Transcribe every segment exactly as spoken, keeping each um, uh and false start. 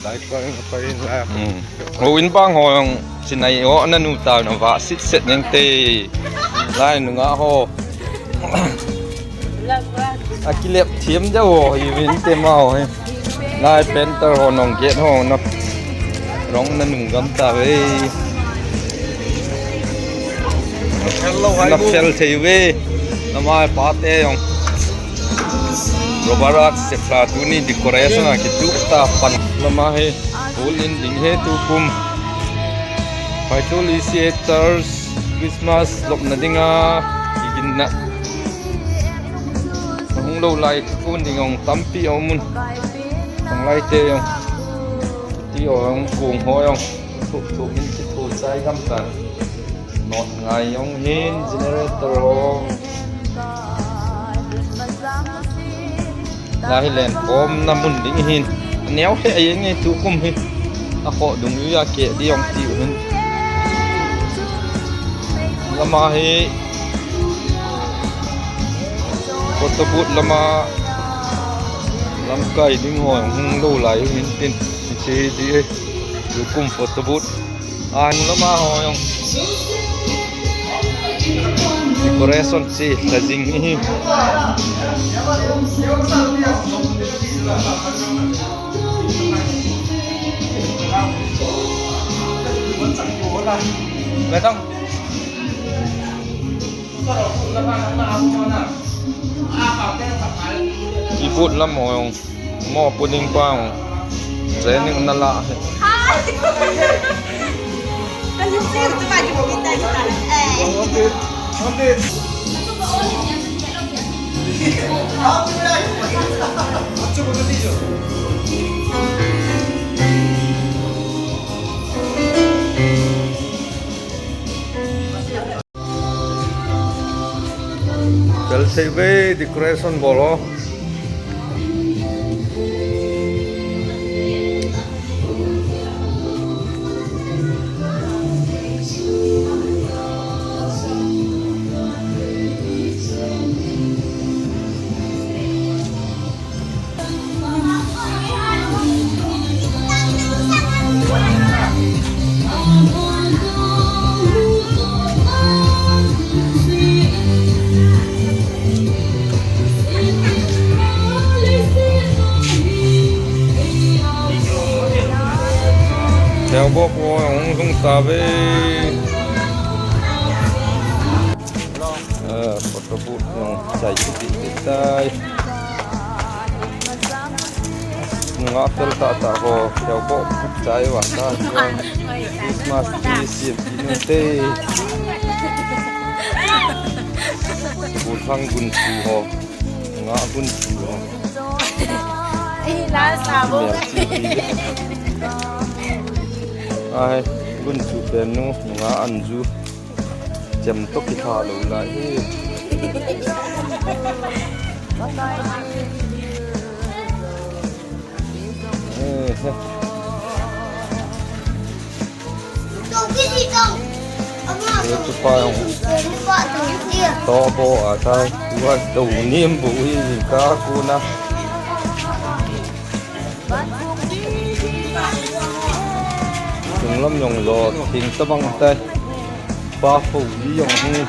Lai pa in, pa in la. Hmm. Ho in bang ho jong chinai ho na nu ta na va sit set neng te. Lai nunga ho. A kilep thiam ja ho hi vin te ma ho hi. Lai painter ho nong get ho na. Rong na nung gam ta ve. Hello, hi. Na fel thei ve. Na mai pa te jong. Rubber art sep la tuni decoration a kitu ta pan lama he. Full in ding he tukum. Pai tu li si haters Christmas lopna dinga. Igin na. Hung lo lai kun ding ong tampi ong mun. Ong lai te ong. Ti ong kung ho ong. Thu, thu min ti thu sai gam tan. Not ngai ong hin generator ong. La hi len kom na mun ding hin. Neo he ai nge tukum hi. A kho dung yu ya ke di ong ti hin. Lama hi. Photo booth lama. Lamkai ding ho hung lo lai hin tin. Che di. Tukum photo booth. An lama ho jong. Decoration si la jing hi. Gatang. Keyboard lam mo jong mo puding pa jong training na la he. Fel sei ve decoration bol ho. Theo bok wo hung hung ta ve. Eh, photo booth jong chai kiti tai. Nunga fel tah tah ho, theo bok put chai va ta. Christmas tree siam kit nu te. Gu thang gun chu ho. Nunga gun chu ho. Ai, la sa bo. Ai, gun chu pen nu, nunga an ju. Chem to kitha lo lai hi. Eh, he. Eh, tu pa jong. To bo a tai. Tu a to nim bu hi ka ku na. Tung lam jong lo, thing tabang tai. Pa fo li jong hi.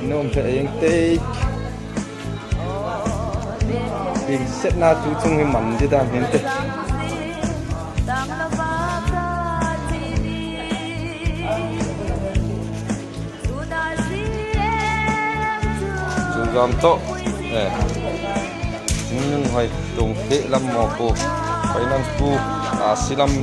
Nom the eng te. Ding set na tu chung hi man di dan hin te. Chu jam to. Eh. Nung hoi tung te lam mo ko. Finance ku a silam.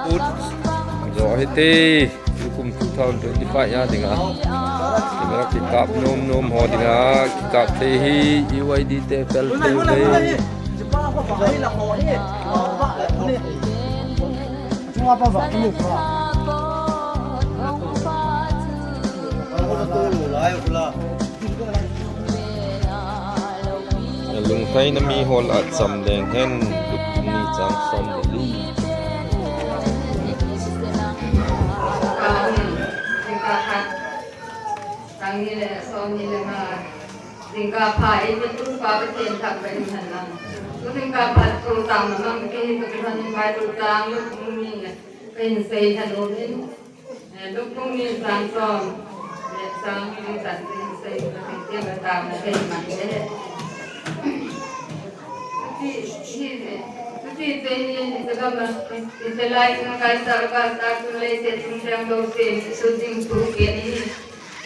Ut, jo hite, tukum two thousand twenty-five a dinga. Dinga kikap nom nom ho dinga, kikap thei hi, E Y D te fel thei thei. Lungheina mi ho lah a cham leng hen, Luke ni chang som le li. Sang ni le som ni le nga. Jingkah pha, eimi tu pa Pathen thangvah in hen lang. Tu jingkah pha tu tang na mang ke hin tu han in Bible tang Luke bung ni le. Kahin sei tha nom in. Eh, Luke bung ni chang som le chang li chan kahin sei, kahin sei teng le tang na kahin man le. Chuti, hi, chuti te hi, Israel, Israelite chunga Kaisar, Kaisar chunga leiset chunga lengdoh te, Jesu jing thu pe ni.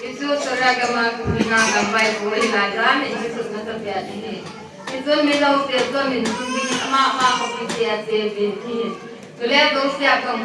Jesu Soria gam a tu hi na gam vai ko hi na jam in Jesu na ta pe ni. Jesu mi lo te to min tu ding ama ama ko pi te a te pe ni. Tule to sia kong.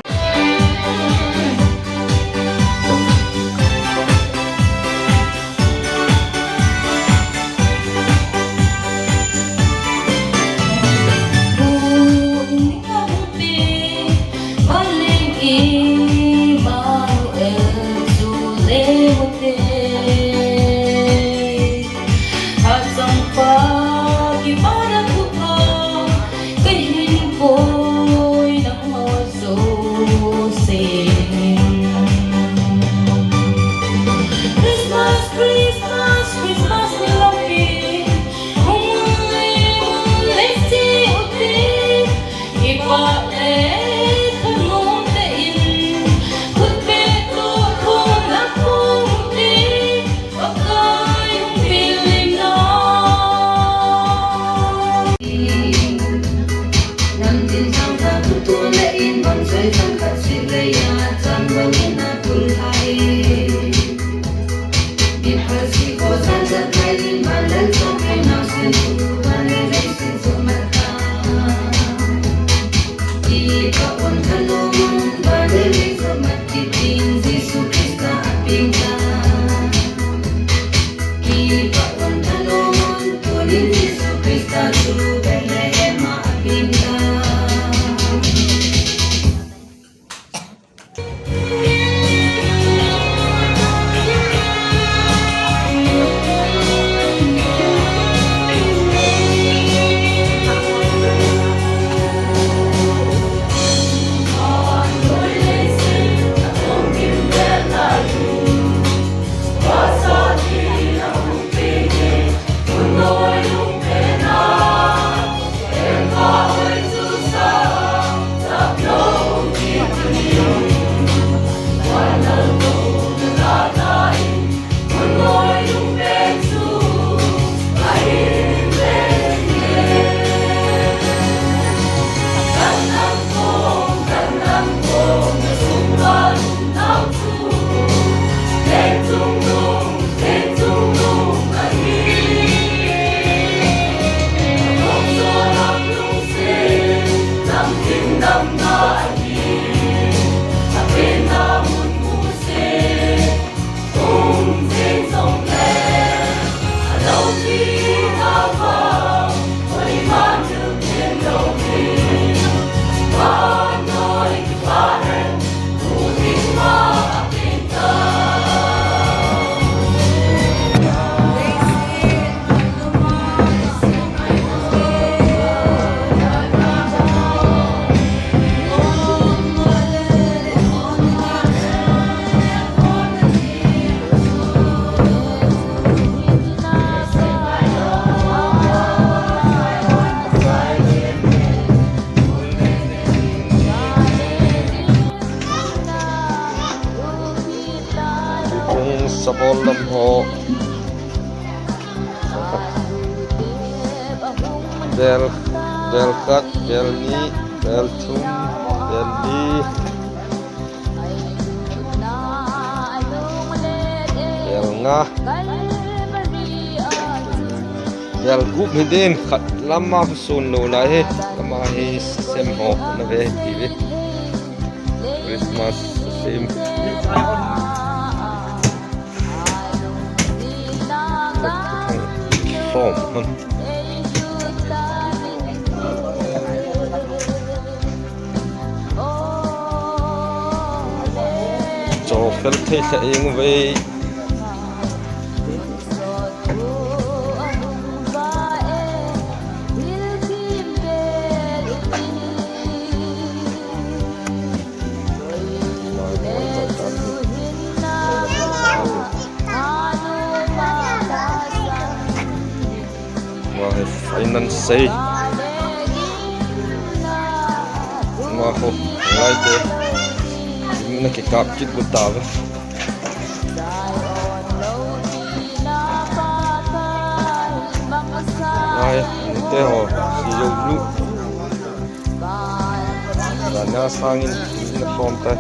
Bel, bel khat, bel ni, bel thum, bel li. Bel nga. Bel gup hi din, khat lama sun lou lai hi. Lama hi sem ho na ve ti ve. Christmas sem. Som. Cho fel thei lheh ing ve. Wah, finance sei. Wah, ho, lai te. Mina kikap kit bu ta ve. Ai, ni te ho, si yo lu. La na sangin, ni na form ta.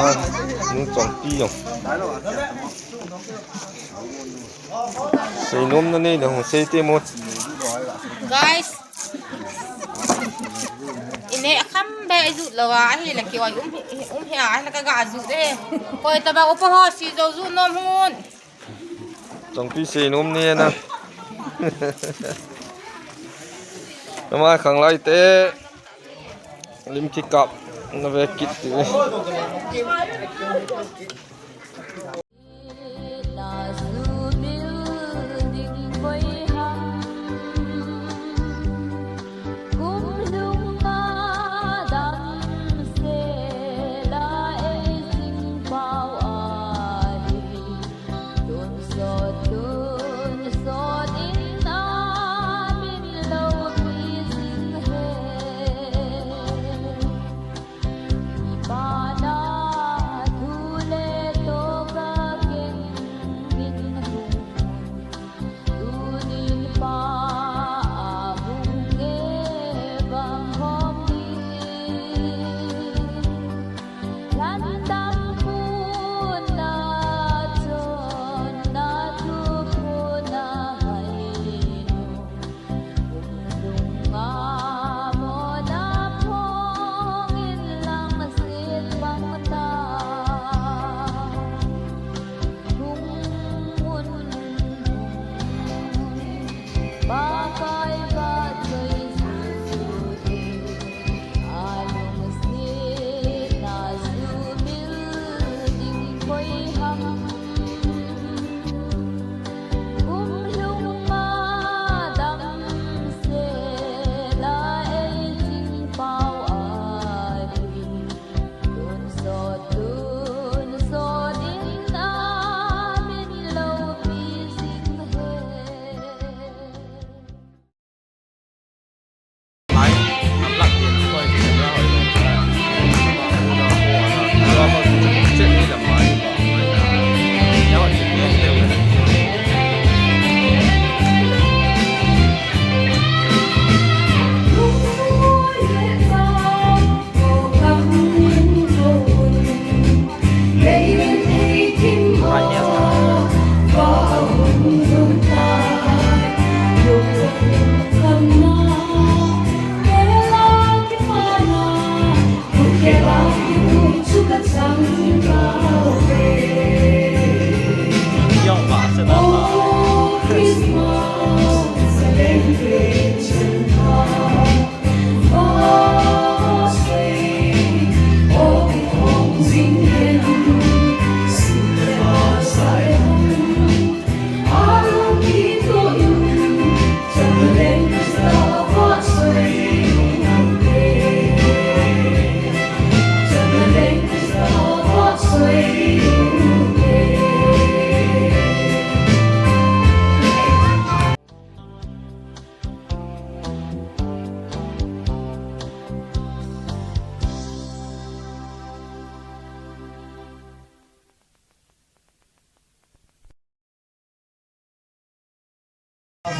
Ah, nu chong pi yo. Seinom na nei na hung sei te mo. Guys. Ine kham be ju lo a, ahi la ki oi um hi, um hi a, ahi la ka ga ju de. Koi ta ba upa ho si jo ju nom hun. Chongpi seinom ne na. Nama khang lai te. Lim kikap na ve kit ti.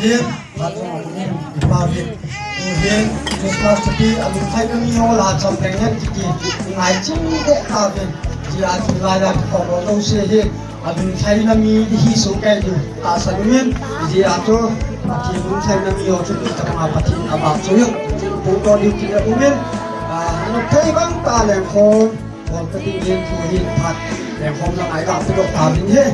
Phat jong aum in, ipa vin. Tuhin, Christmas thupi, alungkhaina mi ho la cham leng hen kiti, ngai ching deh ta vin. Jia chu lai la kikhom lo lo se hi, alungkhaina mi di hi su kai du, tahsan um in, jia chu, Pathen lungkhaina mi ho chu, tu tama Pathen abah chu yo, pu to di kile um in, ah, ano thei bang ta leng khom, Bol ka ding in tuhin phat lengkhom lang ai ka pedoh ta ding hi.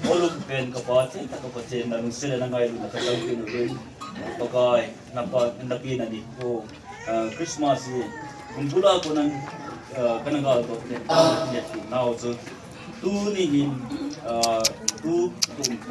Olum pen ka Pa, chen ta ka Pa, chen na lungset le na ngailutna ka tao kin uvin. Pakai, na pa, na pi na ni ko, ah, Christmas hi kum bula ko nang, ah, ka na gal ko ne, ne tu nau chu. Tu ni hin, ah, tu kum